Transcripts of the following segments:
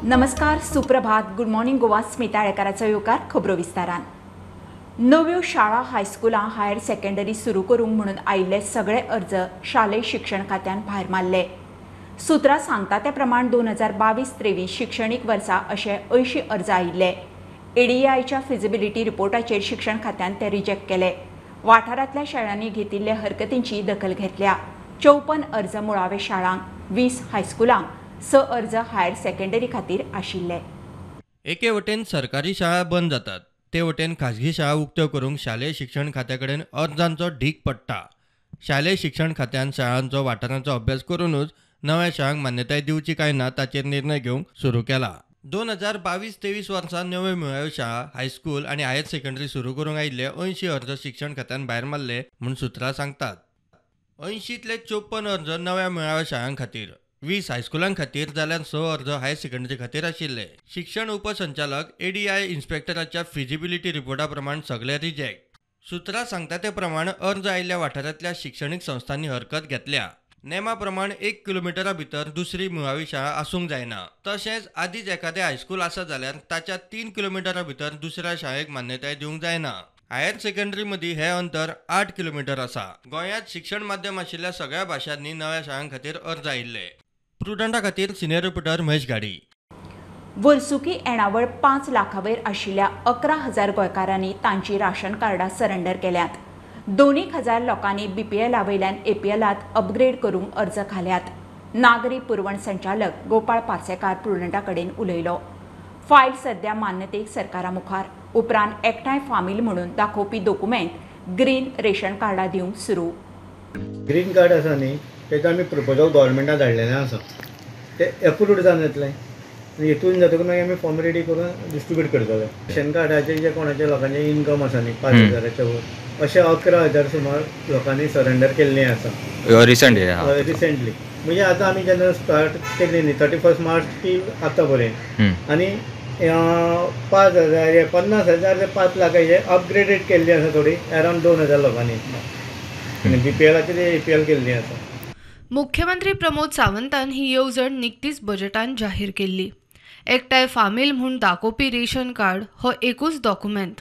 नमस्कार, सुप्रभात, good morning Goa. Smita आळेकाराचो येवकार खबरो विस्तारान. नव्यो शाळा, हायस्कुलां, हायर सेकंडरी सुरू करूंक म्हणून आयिल्ले सगळे अर्ज शालेय शिक्षण खात्यान भायर मारले. सुत्रां सांगता ते प्रमाण 2022-23 शिक्षणीक वर्सा अशे 80 अर्ज आयिल्ले. एडीआयच्या फिजिबिलिटी रिपोर्टाचेर शिक्षण खात्यान ते रिजेक्ट केले. वाठारांतल्या शाळांनी घेतिल्ले हरकतींची दखल घेतल्या. 54 अर्ज मुळावे शाळांक, 20 हायस्कुलांक, 6 अर्ज हायर सेकंडरी खातीर आशिल्ले. एके वटेन सरकारी शाळा बंद जातात, ते वटेन खाजगी शाळा उक्त्यो करूंक शालेय शिक्षण खात्या कडेन अर्जांचो ढीक पडटा. शालेय शिक्षण खात्यान शाळांचो वाठारांचो अभ्यास करूनच नव्या शाळांक मान्यताय दिवची काय ना ताचेर निर्णय घेवंक सुरू केला. 2022-23 वर्सा नव्यो मुळाव्यो शाळा, हायस्कूल आनी हायर सेकंडरी सुरू करूंक आयिल्ले 80 अर्ज शिक्षण खात्यान भायर मारले म्हूण सुत्रां सांगतात. 80तले 54 अर्ज नव्या मुळाव्या शाळां खातीर, 20 हायस्कुलां खातीर जाल्यार 6 अर्ज हायर सेकंडरी खातीर आशिल्ले. शिक्षण उपसंचालक एडीआय इन्स्पेक्टराच्या फिजिबिलिटी रिपोर्टा प्रमाण सगळे रिजेक्ट. सुत्रां सांगता ते प्रमाण अर्ज आयिल्ल्या वाठारांतल्या शिक्षणीक संस्थांनी हरकत घेतल्या. नेमा प्रमाण 1 किलोमिटरा भितर दुसरी मुळावी शाळा आसूंक जायना. तशेंच आदींच एखादें हायस्कूल आसा जाल्यार ताच्या 3 किलोमिटरा भितर दुसऱ्या शाळेक मान्यताय दिवंक जायना. हायर सेकंडरी मदीं हें अंतर 8 किलोमिटर आसा. गोंयांत शिक्षण माध्यम आशिल्ल्या सगळ्या भाशांनी नव्या शाळां खातीर अर्ज आयिल्ले. प्रुडंटा खातीर सिनियर रिपोर्टर महेश गाडी. वर्सुकी येणावळ 5 लाखावयर आशिल्ल्या 11,000 गोंयकारांनी तांची राशन कार्डां सरेंडर केल्यात. 2,000 लोकांनी बीपीएला वयल्यान एपीएलांत अपग्रेड करूंक अर्ज घाल्यात. नागरी पुरवण संचालक गोपाळ पार्सेकार प्रुडंटा कडेन उलयलो. फायल सध्या मान्यतेक सरकारा मुखार. उपरांत एकठांय फामील म्हणून दाखोवपी दोकुमेंत ग्रीन रेशन कार्डां दिवंक सुरू. ग्रीन कार्ड आसा न्ही, तेजो आमी प्रपोजल गव्हर्मेंटाक धाडलेलें आसा, ते एप्रूव्ड जावन येतलें आनी हितून जातकूच मागीर आमी फॉर्म रेडी करून डिस्ट्रिब्यूट करतले. रेशन कार्डाचे जे कोणाचे लोकांचे इनकम आसा न्ही 5,000च्या वयर, अशे 11,000 सुमार लोकांनी सरेंडर केल्लें आसा रिसंटली. म्हणजे आतां आमी जेन्ना स्टार्ट केली न्ही 31 मार्च ती आतां पर्यंत, आनी 5,000 50,000 ते 5 लाखाचे अपग्रेडेड केल्ली आसा थोडी अरावंड 2,000 लोकांनी, आनी बीपीएलाचे ते एपीएल केल्ली आसा. मुख्यमंत्री प्रमोद सावंतान ही येवजण निकतीच बजेटान जाहीर केल्ली. एकठांय फामील म्हूण दाखोवपी रेशन कार्ड हो एकूच डॉक्युमेंट.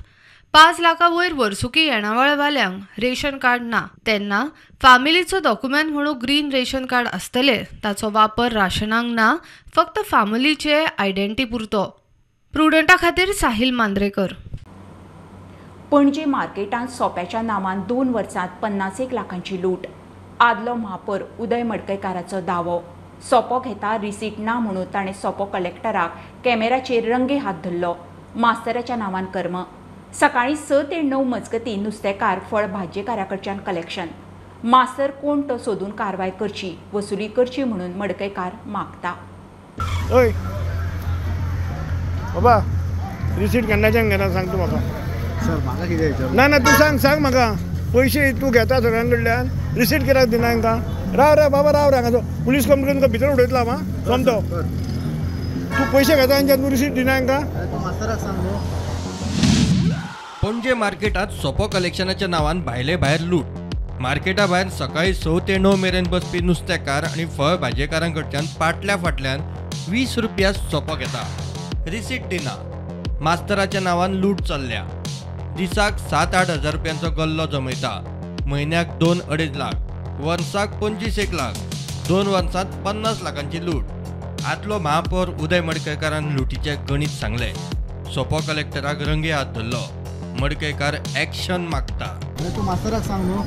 5 लाखां वयर वर्सुकी येणावळवाल्यांक रेशन कार्ड ना तेन्ना फामिलीचो डॉक्युमेंट म्हणून ग्रीन रेशन कार्ड आसतले. ताचो वापर राशनांक ना, फक्त फामिलीचे आयडेंटी पुरतो. प्रुडंटा खातीर साहिल मांद्रेकर. पणजे मार्केटांत सोप्याच्या नांवान 2 वर्सांत 50 लाखांची लूट. आदलो महापौर उदय मडकयकाराचो दावो. सोपो घेता रिसीट ना म्हणून ताणें सोपो कलेक्टराक कॅमेराचेर रंगे हात धरलो. मास्तराच्या नांवान कर्म. सकाळीं 6 ते 9 मजगतीं नुस्तेकार फळ भाजयेकारा कडच्यान कलेक्शन. मास्तर कोण तो सोदून कारवाय करची, वसुली करची म्हणून मडकयकार मागता. हय बाबा, रिसीट केन्नाच्यान घेना सांग तूं म्हाका. सर म्हाका कितें? ना ना तूं सांग, सांग म्हाका. पयशे तूं घेता सगळ्यां कडल्यान, रिसीट कित्याक दिना हांकां? राव राव बाबा राव रे, हांगा पुलीस कंप्लेन तुका भितर उडयतलो हांव. सोमतो तूं पयशे घेता हांच्यान, तूं रिसीट दिना हांकां. मास्तराक सांग न्हू. पणजे मार्केटांत सोपो कलेक्शनाच्या नांवान भायले भायर लूट. मार्केटा भायर सकाळीं 6 ते 9 मेरेन बसपी नुस्तेकार आनी फळ भाजयेकारां कडच्यान पाटल्या फाटल्यान 20 रुपया सोपो घेता, रिसीट दिना. मास्तराच्या नांवान लूट चल्ल्या. दिसाक 7-8 हजार रुपयांचो गल्लो जमयता. म्हयन्याक 2-2.5 लाख, वर्साक 25 लाख, 2 वर्सांत 50 लाखांची लूट. आदलो महापौर उदय मडकयकारान लुटीचें गणीत सांगलें. सोपो कलेक्टराक रंगे हात धरलो. मडकयकार एक्शन मागता. तूं मास्तराक सांग न्हू.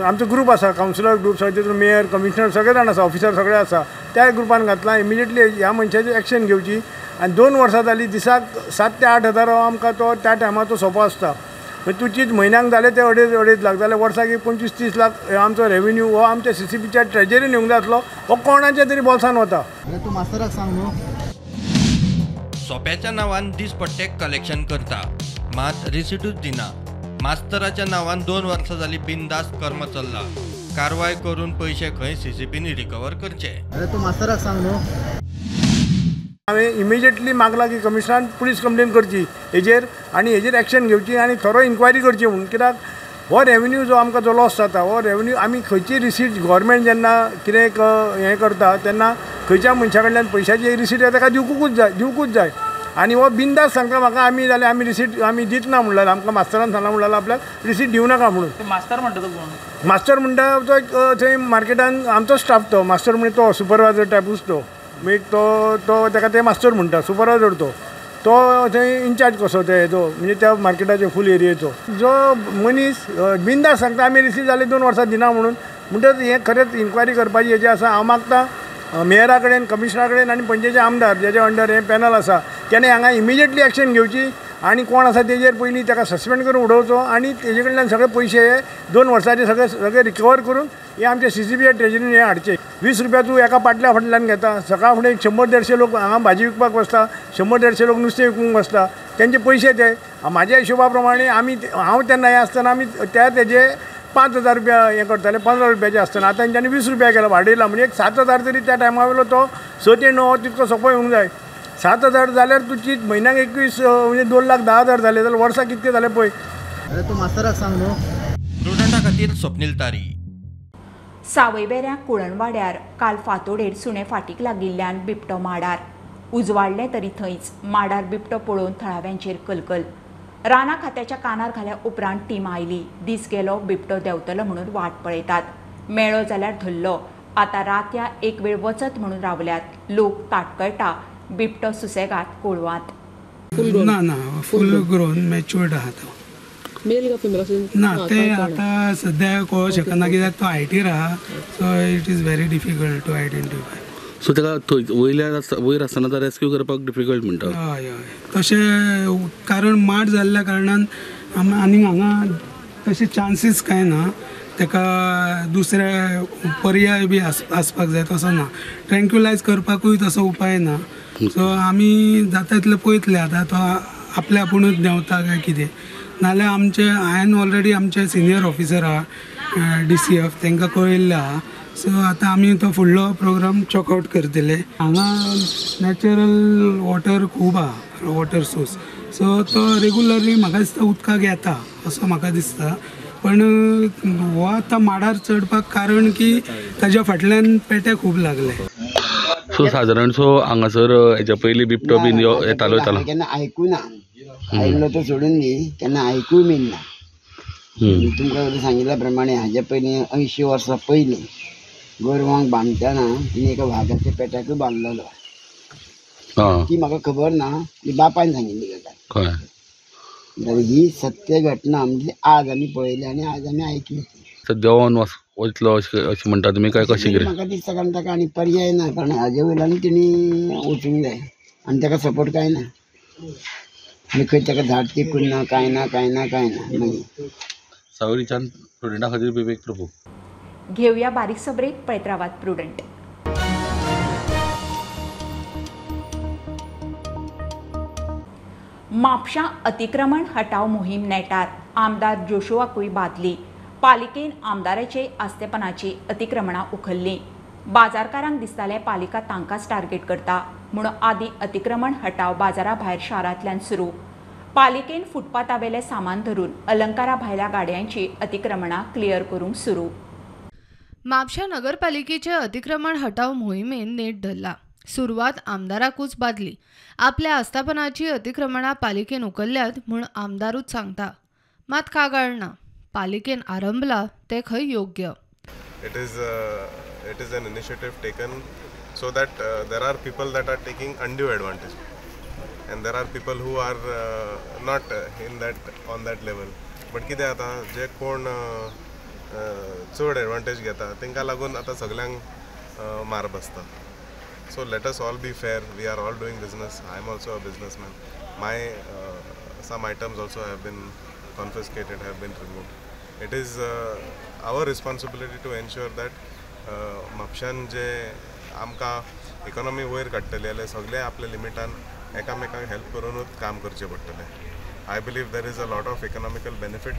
आमचो ग्रूप आसा, कावन्सिलर ग्रूप, सगळे तितून मेयर, कमिशनर सगळे जाण आसा, ऑफिसर सगळे आसा. त्या ग्रुपान घातला इमिजिएटली ह्या मनशाची एक्शन घेवची. आनी 2 वर्सां जालीं दिसाक 7 ते 8 हजार आमकां तो त्या टायमार तो सोंपो आसता. मागीर तूं चीज म्हयन्याक जाले ते 2.5-2.5 लाख जाल्यार वर्साक 25-30 लाख आमचो रेवेन्यू हो आमच्या सीसीपीच्या ट्रेजरीन येवंक जाय आसलो, हो कोणाच्या तरी बोल्सान वता. तूं मास्तराक सांग न्हू. सोप्याच्या नांवान दिसपट्टे कलेक्शन करता, मात रिसिटूच दिना. मास्तराच्या नांवान 2 वर्सां जालीं बिनधास्त कर्म चल्ला. कारवाय करून पयशे खंय सीसीपीन रिकवर करचे. तूं मास्तराक सांग न्हू. हांवें इमिजिएटली मागला की कमिशनरान पुलीस कंप्लेन करची हेजेर, आनी हेजेर एक्शन घेवची आनी थरो इन्क्वायरी करची म्हणून. कित्याक हो रेवेन्यू जो आमकां जो लॉस जाता हो रेवेन्यू आमी खंयची रिसीट गव्हर्मेंट जेन्ना कितें एक हें करता तेन्ना खंयच्या मनशा कडल्यान पयशाची रिसीट ताका दिवकूच जाय, दिवकूच जाय. आनी हो बिंदास सांगता म्हाका आमी जाल्यार आमी रिसीट आमी दितना म्हणल्यार आमकां मास्तरान सांगलां म्हणल्यार आपल्याक रिसीट दिवं नाका म्हणून. मास्तर म्हणटा तो कोण? मास्तर म्हणटा तो एक थंय मार्केटान आमचो स्टाफ तो मास्तर म्हणजे तो सुपरवायजर टायपूच तो, मागीर तो तो ताका ते मास्तर म्हणटा, सुपरवायजर तो तो थंय इन्चार्ज कसो ते हेजो म्हणजे त्या मार्केटाचे फूल एरियेचो जो मनीस बिंदास सांगता आमी रिसीट जाले 2 वर्सां दिना म्हणून. म्हणटच हें खरेंच इन्क्वायरी करपाची हेजें आसा. हांव मागता मेयरा कडेन, कमिशनरा कडेन आनी पंचायतीचे आमदार जेच्या अंडर हें पॅनल आसा तेणें हांगा इमिजिएटली एक्शन घेवची आनी कोण आसा तेजेर पयलीं ताका सस्पेंड करून उडोवचो आनी तेजे कडल्यान सगळे पयशे हे 2 वर्साचे सगळे सगळे रिकवर करून हे आमचे CCBA ट्रेजरीन हे हाडचे. 20 रुपया तूं एका पाटल्या फाटल्यान घेता, सकाळ फुडें 100-150 लोक हांगा भाजी विकपाक बसता, 100-150 लोक नुस्तें विकूंक बसता, तेंचे पयशे ते म्हाज्या हिशोबा प्रमाणे आमी हांव तेन्ना हें आसतना आमी त्या तेजे 5,000 रुपया हें करताले, 15 रुपयाचे आसतना आतां तेंच्यांनी 20 रुपया केला, वाडयला. म्हणजे एक 7,000 तरी त्या टायमा वयलो तो 6 ते 9 तितको सोंपो येवंक जाय. 7,000 जाल्यार तुजी म्हयन्याक 21 म्हणजे 2,10,000 जाले जाल्यार वर्साक कितके जाले पळय. तूं मास्तराक सांग न्हू. प्रुडंटा खातीर स्वप्नील तारी. सावयवेऱ्या कुळणवाड्यार काल फांतोडेर सुणे फाटीक लागिल्ल्यान बिबटो माडार उजवाडले तरी थंयच माडार बिबटो पळोवन थळाव्यांचेर कलकल. राना खात्याच्या कानार घाल्या उपरांत टीम आयली. दीस गेलो बिबटो देंवतलो म्हणून वाट पळयतात, मेळ्ळो जाल्यार धरलो. आतां रातया एक वेळ वचत म्हणून रावल्यात लोक ताटकळटा बिबटो सुसेगाद कोळवात. ना ना, फूल ग्रोन मॅच्युअर्ड आहा तो. मेल का फिमेल ना ते आतां सद्या कळोंक शकना कित्याक तो हायटीर आहा, so it is very difficult to identify. So ताका थंय वयल्यार वयर आसतना तो रेस्क्यू करपाक डिफिकल्ट म्हणटा. हय हय, तशें कारण माड जाल्ल्या कारणान आनी हांगा तशे चान्सीस कांय ना, ताका दुसरे पर्याय बी आसपाक जाय तसो ना, ट्रँक्युलायज करपाकूय तसो उपाय ना. सो आमी जाता तितलें पळयतले आतां तो आपल्या आपुणूच देंवता काय कितें, नाल्यार आमचे हांवें ऑलरेडी आमचे सिनियर ऑफिसर आहा DCF तांकां कळयल्लें आहा. सो आतां आमी तो फुडलो प्रोग्राम चॉक आवट करतले. हांगा नॅचरल वॉटर खूब आहा, वॉटर सोर्स, सो तो रेगुलरली म्हाका दिसता उदकाक येता असो म्हाका दिसता. पण हो आतां माडार चडपाक कारण की ताज्या फाटल्यान पेटे खूब लागले. सो सादारण सो हांगासर हेच्या पयलीं बिबटो बीन येतालो येतालो केन्ना आयकूना, आयकलो तो सोडून दी, केन्ना आयकूय बीन ना. तुमकां सांगिल्ल्या प्रमाणे हाज्या पयलीं 80 वर्सां पयलीं गोरवांक बांदतना तिणे एका वागाच्या पेट्याकूय बांदलेलो, ती म्हाका खबर ना, ती बापायन सांगिल्ली गजाल. ही सत्य घटना म्हणजे आज आमी पळयली आनी आज आमी आयकली. देंवन वयतलो अशें म्हणटा तुमी काय कशें कितें? म्हाका दिसता कारण ताका आनी पर्याय ना, कारण हाजे वयल्यान तिणी वचूंक जाय आनी ताका सपोर्ट कांय ना, आनी खंय ताका झाड तेकून ना, कांय ना, कांय ना, कांय ना. मागीर सावयच्यान प्रुडंटा खातीर विवेक प्रभू. घेवया बारीकसो ब्रेक, पळयत रावात प्रुडंट. म्हापशां अतिक्रमण हटाव मोहीम नेटार, आमदार जोशुआकूय बादली. पालिकेन आमदाराचे आस्तेपणाची अतिक्रमणां उखल्लीं. बाजारकारांक दिसतालें पालिका तांकांच टार्गेट करता म्हणून आदी अतिक्रमण हटाव बाजारा भायर शारांतल्यान सुरू. पालिकेन फुटपाथावेलें सामान धरून अलंकारा भायल्या गाडयांची अतिक्रमणां क्लियर करूंक सुरू. म्हापशा नगरपालिकेचे अतिक्रमण हटाव मोहिमेन नेट धरला. सुरवात आमदाराकूच बादली. आपल्या आस्थापनाची अतिक्रमणां पालिकेन उखल्ल्यात म्हूण आमदारूच सांगता, मात कागाळ ना. पालिकेन आरंभला ते खंय योग्य. It is an initiative taken so that there are people that are taking undue advantage and there are people who are not in that on that level. But कितें जाता, जे कोण चड एडवांटेज घेता तांकां लागून आतां सगल्यांक मार बसता. So let us all be fair. We are all doing business. I am also a businessman. My some items also have been confiscated, have been removed. It is our responsibility to ensure that म्हापशान जे आमकां economy वयर काडटली जाल्यार सगळे आपल्या लिमिटान एकामेकांक help करूनूच काम करचें पडटलें. I believe there is a lot of economical benefit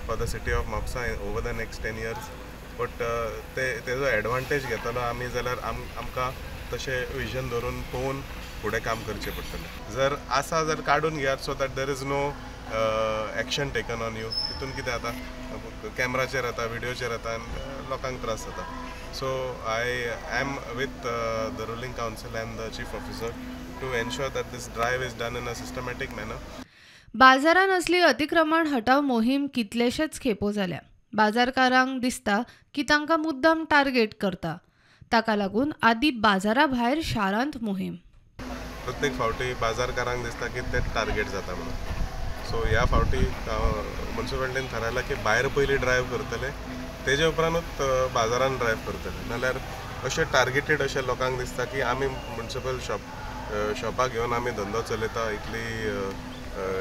for the city of Mapusa over the next 10 years. But ते तेजो एडवांटेज घेतलो आमी जाल्यार आमकां तशें विजन धरून पळोवन फुडें काम करचें पडटलें. जर आसा जर काडून घेयात so that there is no action taken on you. तितून कितें जाता, कॅमराचेर येता, विडियोचेर येता आनी लोकांक त्रास जाता. So I am with the ruling council and the chief officer to ensure that this drive is done in a systematic manner. बाजारान असली अतिक्रमण हटाव मोहीम कितलेशेच खेपो जाल्या. बाजारकारांक दिसता की तांकां मुद्दाम टार्गेट करता, ताका लागून आदी बाजारा भायर शारांत मोहीम. प्रत्येक फावटी बाजारकारांक दिसता की ते टार्गेट जाता म्हणून. सो ह्या फावटी म्युनिसिपालिटीन थारायलां की भायर पयलीं ड्रायव्ह करतले, तेजे उपरांतूच बाजारान ड्रायव्ह करतले. नाल्यार अशें टार्गेटेड अशें लोकांक दिसता की आमी म्युनिसिपल शॉपाक घेवन आमी धंदो चलयता, इतली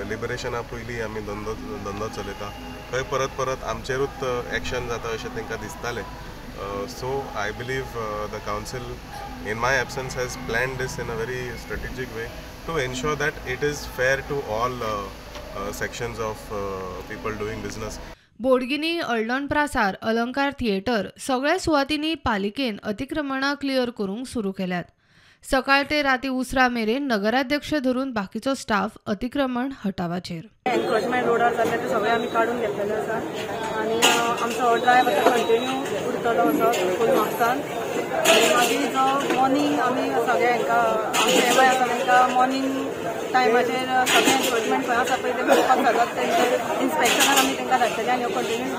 लिबरेशना पयलीं आमी धंदो चलयता, थंय परत परत आमचेरूच एक्शन जाता अशें तांकां दिसतालें. So I believe the council in my absence has planned this in a very strategic way to ensure that it is fair to all sections of people doing business. Bordgini, Aldona प्रासार, अलंकार theatre सगळ्या सुवातींनी पालिकेन अतिक्रमणां clear करूंक सुरू केल्यात. सकाळ ते राती उसरा मेरेन नगराध्यक्ष धरून बाकीचो स्टाफ अतिक्रमण हटावाचेर. एन्क्रोचमेंट रोडार जाल्ले ते सगळे आमी काडून घेतलेले आसा आनी आमचो ड्रायव्ह आतां कंटिन्यू उरतलो असो फूल म्हापसान. आनी मागीर जो मॉर्निंग आमी सगळे हांकां आमचे एम I आसा तांकां मॉर्निंग टायमाचेर सगळे एन्क्रोचमेंट खंय आसा पळय ते पळोवपाक जातात, तेंचे इन्स्पेक्शनाक आमी तांकां धाडटले. आनी कंटिन्यू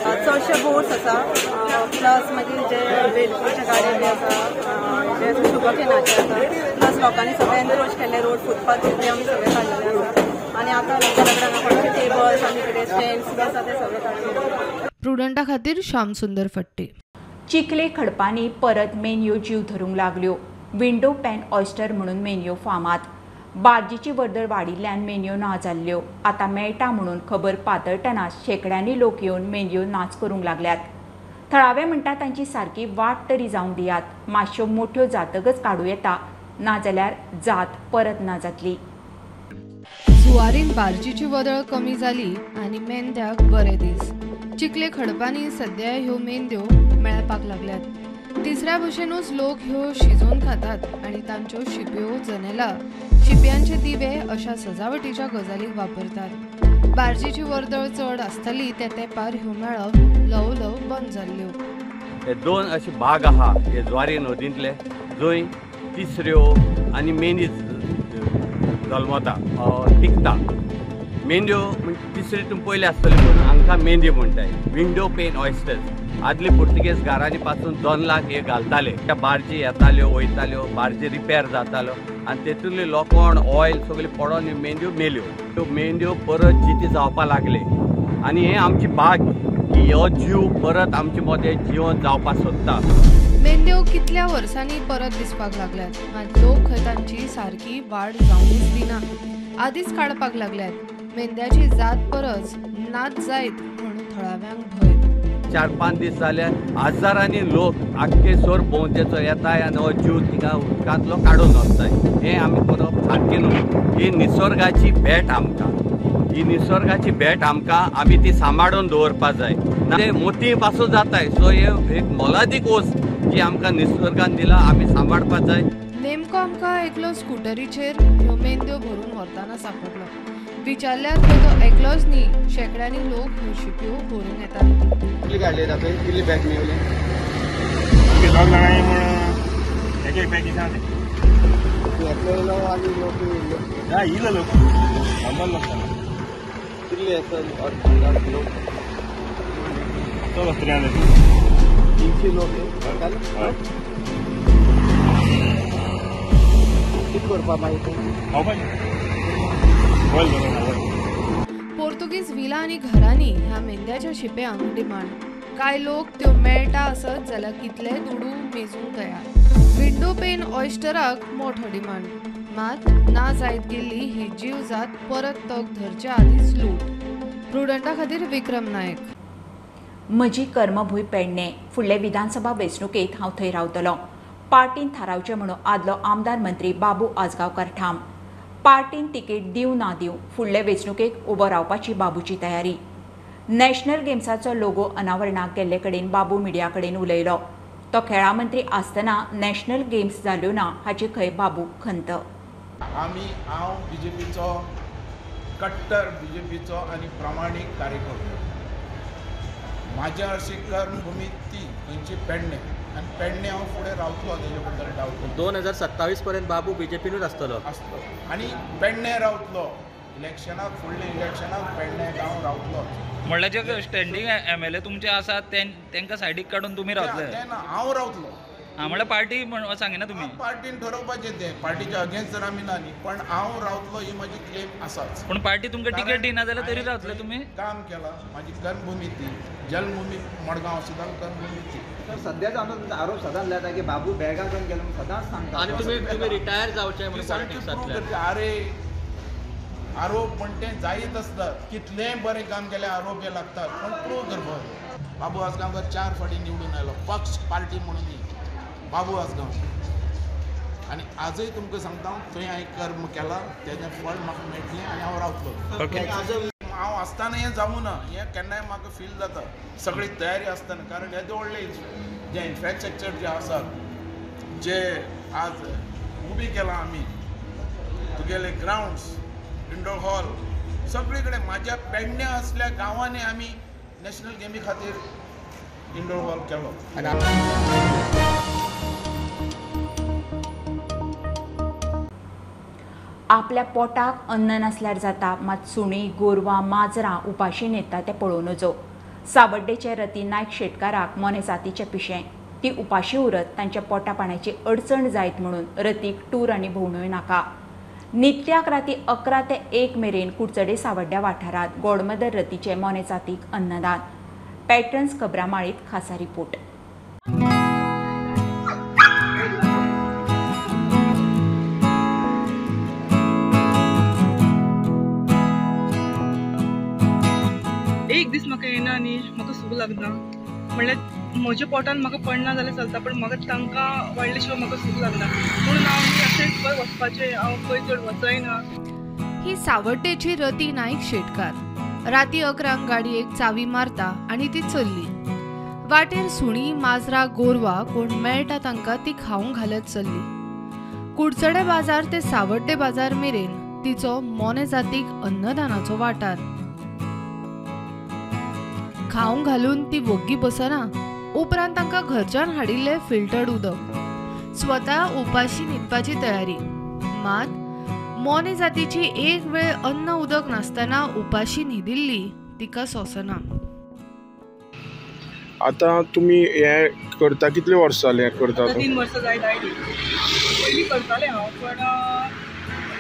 चडशे बोट्स आसा, प्लस मागीर जे वेलपूरचे गाडये बी आसा, जे शुगर केनाचे आसा, प्लस लोकांनी सगळे एनक्रोच केल्ले रोड फुटपाथ ते आमी सगळे काडलेले आसा. आनी आतां लोकां कडेन टेबल्स आनी कितें स्टँड्स बी आसा ते सगळे काडले. प्रुडंटा खातीर श्याम सुंदर फट्टे. चिखले खडपांनी परत मेनयो जीव धरूंक लागल्यो. विंडो पॅन ऑयस्टर म्हणून मेनयो फामाद. बार्जीची वर्दळ वाडिल्ल्यान मेनयो ना जाल्ल्यो. आतां मेळटा म्हणून खबर पातळटना शेंकड्यांनी लोक येवन मेनयो नाच करूंक लागल्यात. थळावे म्हणटा तांची सारकी वाट तरी जावंक दियात, मातश्यो मोठ्यो जातकच काडूं येता, नाजाल्यार जात परत ना जातली. जुवारीन बार्जीची वदळ कमी जाली आनी मेंद्याक बरे दीस. चिखले खडपांनी सद्या ह्यो मेंद्यो मेळपाक लागल्यात. तिसऱ्या भशेनूच लोक ह्यो शिजोवन खातात आनी तांच्यो शिंप्यो जनेलां, शिंप्यांचे दिवे अशा सजावटीच्या गजालीक वापरतात. बार्जीची वर्दळ चड आसताली त्या तेंपार ह्यो मेळप ल्हव ल्हव बंद जाल्ल्यो. हे दोन अशे भाग आहा हे ज्वारी नदींतले जंय तिसऱ्यो आनी मेंदी जल्मता टिकता. मेंद्यो तिसरी तुमी पयले आसतली पूण हांकां मेंदी म्हणटाय. विंडो पेन ऑयस्टर्स आदले पुर्तुगेज घरांनी पासून दोनलाक हे घालताले. त्या बार्जी येताल्यो वयताल्यो, बार्जी रिपेर जाताल्यो आनी तेतूंतले लोखण ऑयल सगळें पडोन ह्यो मेंद्यो मेल्यो. त्यो मेंद्यो परत जिती जावपाक लागले आनी हें आमची भाग्य की हो जीव परत आमचे मदें जिवन जावपाक सोदता. मेंद्यो कितल्या वर्सांनी परत दिसपाक लागल्यात, मात लोक खंय तांची सारकी वाड जावंकच दिना, आदींच काडपाक लागल्यात. मेंद्याची जात परस नाच जायत म्हणून थळाव्यांक भंय. 4-5 दीस जाले हजारांनी लोक आख्खे सोर भोंवतेचो येताय आनी हो जीव थिंगा उदकांतलो काडून व्हरताय. हें आमी करप सारकें न्हू. ही निसर्गाची भेट आमकां, ही निसर्गाची भेट आमकां, आमी ती सांबाळून दवरपाक जाय. ना मोती पासून जाताय. सो हे एक मोलादीक वस्त जी आमकां निसर्गान दिला, आमी सांबाळपाक जाय. नेमको आमकां एकलो स्कुटरीचेर ह्यो मेंद्यो भरून व्हरतना सांपडलो. विचारल्यार तो एकलोच न्ही, शेंकड्यांनी लोक ह्यो शिंप्यो भरून येतात. कितली काडले तातूंत कितली बॅग मेवले? दोग जाणांनी म्हूण एक एक बॅग दिसा. एकलो येयलो आनी लोक येयलो. ना इलो लोक शंबर लोक. कितले आसा लोक? चलो 300 300 लोक. कितें करपा मागीर तूं? पोर्तुगीज विला आनी घरांनी ह्या मेंद्याच्या शिंप्यांक डिमांड. कांय लोक त्यो मेळटा आसत जाल्यार कितले दुडू मेजूंक तयार. विंडो पेन ऑयस्टराक मोठो डिमांड, मात ना जायत गेल्ली ही जीवजात परत तग धरच्या आदींच लूट. प्रुडंटा खातीर विक्रम नायक. म्हजी कर्मभूंय पेडणे, फुडले विधानसभा वेंचणुकेंत हांव थंय रावतलो. पार्टीन थारावचें म्हणून आदलो आमदार मंत्री बाबू आजगांवकार ठाम. पार्टीन तिकीट दिवं ना दिवं फुडले वेंचणुकेक उबो रावपाची बाबूची तयारी. नॅशनल गेम्साचो लोगो अनावरणाक गेल्ले कडेन बाबू मिडिया कडेन उलयलो. तो खेळा मंत्री आसतना नॅशनल गेम्स जाल्यो ना हाची खंय बाबू खंत. हांव बीजेपीचो कट्टर बीजेपीचो आनी प्रामाणीक कार्यकर्तो. म्हाज्या अशी कर्मभुमी ती खंयची पेडणे आनी पेडणे हांव फुडें रावतलो तेजे बद्दल डावट. 2027 पर्यंत बाबू बीजेपीनूच आसतलो आनी पेडणे रावतलो. इलेक्शनाक फुडल्या इलेक्शनाक पेडणे गांव रावतलो. म्हणल्यार जे स्टँडींग एमएलए तुमचे आसात तेंकां सायडीक काडून तुमी रावतले? ना, हांव रावतलो. हां, म्हणल्यार पार्टी म्हण सांगिना तुमी? पार्टीन ठरोवपाचें तें, पार्टीच्या अगेन्स्ट जर आमी ना न्ही, पण हांव रावतलो ही म्हजी क्लेम आसाच. पूण पार्टी तुमकां तिकेट दिना जाल्यार तरी रावतले तुमी? काम केलां, म्हाजी कर्मभुमी ती, जल्मभुमी मडगांव सुद्दां कर्मभुमी ती. तर सद्याच आमचो तुमचो आरोप सदांच लायता की बाबू बेळगांव गेलो म्हणून सदांच सांगता आनी तुमी रिटायर जावचें म्हणून पॉलिटिक्सांतल्यान. अरे आरोप म्हण ते जायत आसतात, कितलेंय बरें काम केल्यार आरोप हे लागतात, पूण प्रूव करपाक. बाबू आजगांवकर 4 फावटी निवडून आयलो पक्ष पार्टी म्हणून न्ही, बाबू आजगांवकर. आनी आजय तुमकां सांगता थंय हांवें कर्म केलां तेजें फळ म्हाका मेळटलें आनी हांव रावतलो. हांव आसतना हें जावूं ना हें केन्नाय म्हाका फील जाता, सगळी तयारी आसतना. कारण येदे व्हडलें जें इन्फ्रास्ट्रक्चर जें आसा जे आज उबी केलां आमी, तुगेले ग्रावंड्स, इंडोर हॉल, सगळे कडेन म्हाज्या पेडण्या असल्या गांवांनी आमी नॅशनल गेमी खातीर इंडोर हॉल केलो. आपल्या पोटाक अन्न नासल्यार जाता, मात सुणी, गोरवां, माजरां उपाशी न्हिदता तें पळोवं नजो. सावड्डेचे रती नायक शेटकाराक मोने जातीचें पिशें. ती उपाशी उरत तांच्या पोटा पाण्याची अडचण जायत म्हणून रतीक टूर आनी भोंवण्योय नाका. नित्याक राती 11 ते 1 मेरेन कुडचडे सावड्ड्या वाठारांत गॉडमदर रतीचे मोने जातीक अन्नदान. पॅटर्न्स खबरां माळीत खासा रिपोर्ट. एक दीस म्हाका येना न्ही, म्हाका सूख लागना, म्हणल्यार म्हज्या पोटान म्हाका पडना जाल्यार चलता, पण म्हाका तांकां वाडले शिवाय म्हाका सूख लागना, म्हणून हांव अशेंच खंय वचपाचें हांव खंय चड वचयना. ही सावड्डेची रती नायक शेटकार राती 11 गाडयेक चावी मारता आनी ती चल्ली. वाटेर सुणी, माजरां, गोरवां कोण मेळटा तांकां ती खावंक घालत चल्ली. कुडचडे बाजार ते सावड्डे बाजार मेरेन तिचो मोने जातीक अन्नदानाचो वाठार. खावंक घालून ती वग्गी बसना, उपरांत तांकां घरच्यान हाडिल्लें फिल्टर्ड उदक. स्वता उपाशी न्हिदपाची तयारी, मात मोने जातीची एक वेळ अन्न उदक नासतना उपाशी न्हिदिल्ली तिका सोंसना. आतां तुमी हें करता कितले वर्सां जालीं हें करता? 3 वर्सां जायत आयलीं. पयलीं करतालें हांव, पण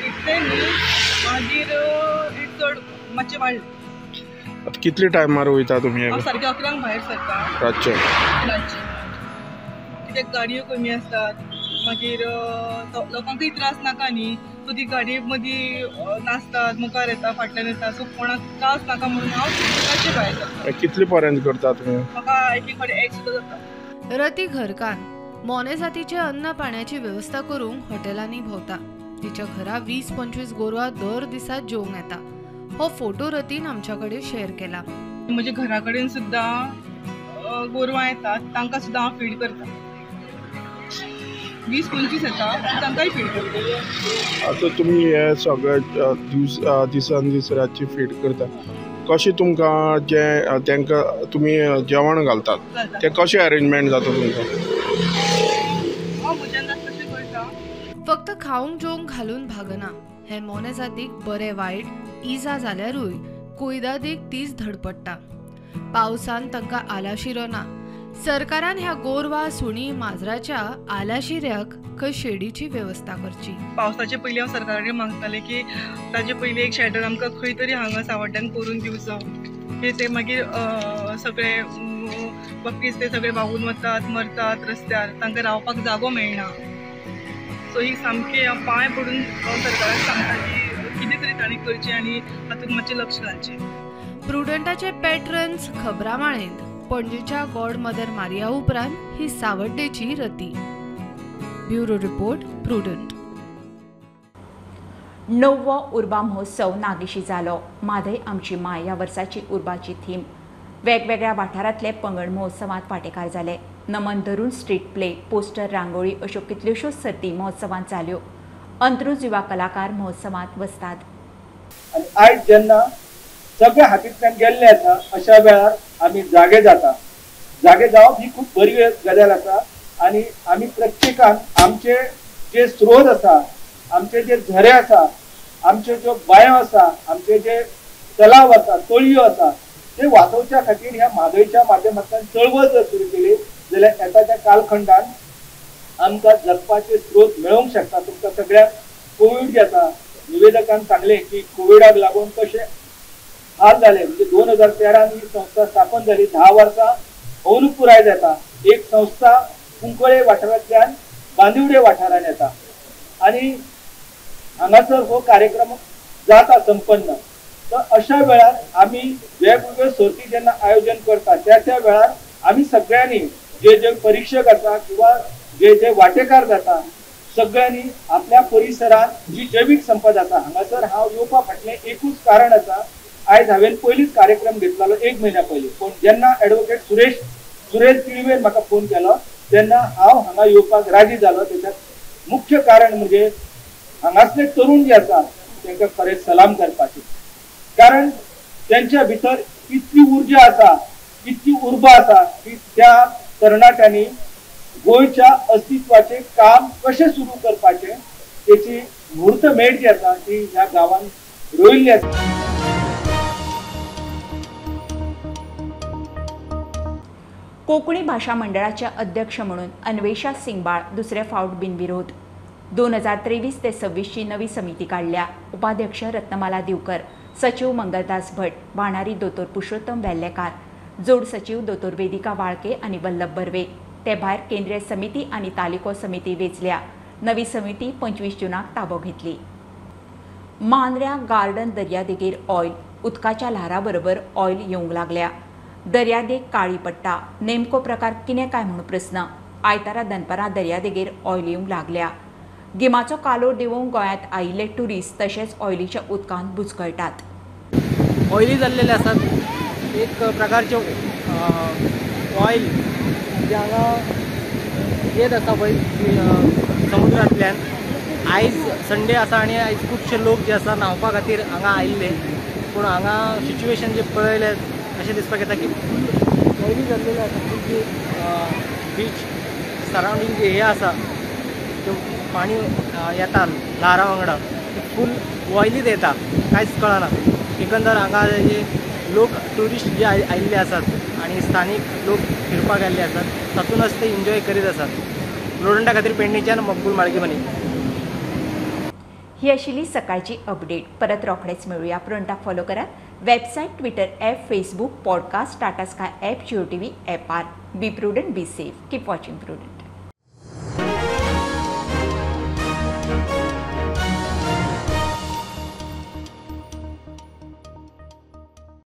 इतलें न्ही, मागीर चड मातशें वाडलें. आतां कितले टायमार वयता तुमी? हांव सारकें 11 भायर सरता रातचें. रातचें कित्याक गाडयो कमी आसतात, मागीर लोकांकूय त्रास नाका न्ही, सो ती गाडये मदीं नाचतात, मुखार येता, फाटल्यान येता, सो कोणाक त्रास नाका म्हणून हांव रातचें भायर सरता. कितले पर्यंत करता तुमी? म्हाका एक एक फावटी 1 सुद्दां जाता. रती घरकान मोने जातीचे अन्न पाण्याची वेवस्था करूंक हॉटेलांनी भोंवता. तिच्या घरा 20-25 गोरवां दर दिसा जेवंक येता. हो फोटो रतीन आमच्या कडेन शेअर केला. म्हज्या घरा कडेन सुद्दां गोरवां येतात, तांकां सुद्दां हांव फीड करता. 20-25 येता, तांकांय फीड करता. आतां तुमी हे सगळे दिसान दीस रातची फीड करता, कशें तुमकां जें तांकां तुमी जेवण घालतात तें कशें अरेंजमेंट जाता तुमकां? हांव म्हज्यान जाता तशें करता. फक्त खावंक जेवंक घालून भागना. हे मोने जातीक बरें वायट इजा जाल्यारूय कोयदादीक तीच धडपडटा. पावसान तांकां आलाशिरो ना. सरकारान ह्या गोरवां, सुणी, माजराच्या आलाशिऱ्याक खंय शेडीची वेवस्था करची. पावसाचे पयलीं हांव सरकारा कडेन मागतालें की ताजे पयलीं एक शेटर आमकां खंय तरी हांगा सावड्ड्यान करून दिवचो, की ते मागीर सगळे बकरीज ते सगळे व्हांवून वतात, मरतात रस्त्यार, तांकां रावपाक जागो मेळना. सो ही सामकी हांव पांय पडून सरकाराक सांगता की कितें तरी तांणी करचें आनी हातूंत मातशें लक्ष घालचें. प्रुडंटाचे पॅट्रन्स खबरां माळेंत पणजेच्या गॉड मदर मारिया उपरांत ही सावड्डेची रती. Bureau report, Prudent. 9वो उर्बा महोत्सव नागेशी जालो. म्हादय आमची माय ह्या वर्साची उर्बाची थीम. वेगवेगळ्या वाठारांतले पंगड महोत्सवांत वांटेकार जाले. नमन धरून स्ट्रीट प्ले, पोस्टर रांगोळी अश्यो कितल्योश्योच सर्ती महोत्सवांत जाल्यो. अंत्रुज युवा कलाकार महोत्सवांत वसतात. आनी आयज जेन्ना सगळे हातींतल्यान गेल्ले आसा अशा वेळार आमी जागे जाता. जागे जावप ही खूब बरी गजाल आसा आनी आमी प्रत्येकान आमचे जे स्रोत आसा, आमचे जे झरे आसा, आमच्यो ज्यो बांयो आसा, आमचे जे तलाव आसा, तळयो आसा, ते वाचोवच्या खातीर ह्या म्हादयच्या माध्यमांतल्यान चळवळ जर सुरू केली जाल्यार येता त्या कालखंडान आमकां जगपाचे स्रोत मेळोवंक शकता. तुमकां सगळ्यांक कोवीड जे आसा, निवेदकान सांगलें की कोविडाक लागून कशें हाल जाले, म्हणजे 2013 ही संस्था स्थापन जाली, 10 वर्सां अंदू पुराय जाता. एक संस्था कुंकळे वाठारांतल्यान बांदिवडे वाठारांत येता आनी हांगासर हो कार्यक्रम जाता संपन्न. तर अशा वेळार आमी वेगवेगळ्यो सर्ती जेन्ना आयोजन करता त्या त्या वेळार आमी सगळ्यांनी जे जे परीक्षक आसा किंवा जे जे वाटेकार जाता सगळ्यांनी आपल्या परिसरात जी जैवीक संपद आसा, हांगासर हांव येवपा फाटलें एकूच कारण आसा. आयज हांवें पयलींच कार्यक्रम घेतलेलो 1 म्हयन्या पयलीं, पूण जेन्ना एडवोकेट सुरेश तिळवेन म्हाका फोन केलो तेन्ना हांव हांगा येवपाक राजी जालो. तेच्यात मुख्य कारण म्हणजे हांगासले तरुण जे आसा तांकां खरें सलाम करपाचें, कारण त्यांच्या भितर इतली ऊर्जा आसा, इतकी उर्बा आसा की त्या तरणाट्यांनी गोंयच्या अस्तित्वाचें काम कशें सुरू करपाचें तेची मुहूर्तमेढ जी आसा ती ह्या गांवान रोयिल्ली आसा. कोंकणी भाशा मंडळाचे अध्यक्ष म्हणून अन्वेषा सिंगबाळ दुसरे फावट बिनविरोध. 2023 ते 26ची नवी समिती काडल्या. उपाध्यक्ष रत्नमाला दिवकर, सचिव मंगलदास भट, भाणारी दोतोर पुरुषोत्तम वेल्लेकार, जोड सचिव दोतोर वेदिका वाळके आनी वल्लभ बर्वे. ते भायर केंद्रीय समिती आनी तालुको समिती वेंचल्या. नवी समिती 25 जूनाक ताबो घेतली. मांद्र्या गार्डन दर्यादेगेर ऑयल उदकाच्या ल्हारा बरोबर ऑयल येवंक लागल्या. दर्यादेग काळी पडटा, नेमको प्रकार कितें काय म्हूण प्रस्न. आयतारा दनपारां दर्यादेगेर ऑयल येवंक लागल्या. गिमाचो कालोर देंवोवंक गोंयांत आयिल्ले ट्युरिस्ट तशेंच ऑयलीच्या उदकांत बुचकळटात. ऑयली जाल्लेले आसात, एक प्रकारचे ऑयल जे हांगा येत आसा पळय समुद्रांतल्यान. आयज संडे आसा आनी आयज खुबशे लोक जे आसा न्हांवपा खातीर हांगा आयिल्ले, पूण हांगा सिच्युएशन जे पळयलें अशें दिसपाक येता की फूल ऑयली जाल्लेले आसा. खूब जी बीच सरावंडींग जे हे आसा त्यो पाणी येता ल्हारां वांगडा फूल ऑयलीच येता, कांयच कळना. एकंदर हांगा जे लोक ट्युरिस्ट जे आयिल्ले आसात आनी स्थानीक लोक फिरपाक आयिल्ले आसात तातूंतच ते एन्जॉय करीत आसात. प्रुडंटा खातीर पेडणेच्यान मकबूल माळगेमनी. ही आशिल्ली सकाळची अपडेट. परत रोखडेच मेळुया. प्रुडंटाक फॉलो करात website, Twitter app, Facebook, podcast, Tata Sky app, Jio TV ॲपार. Be prudent, be safe, keep watching Prudent.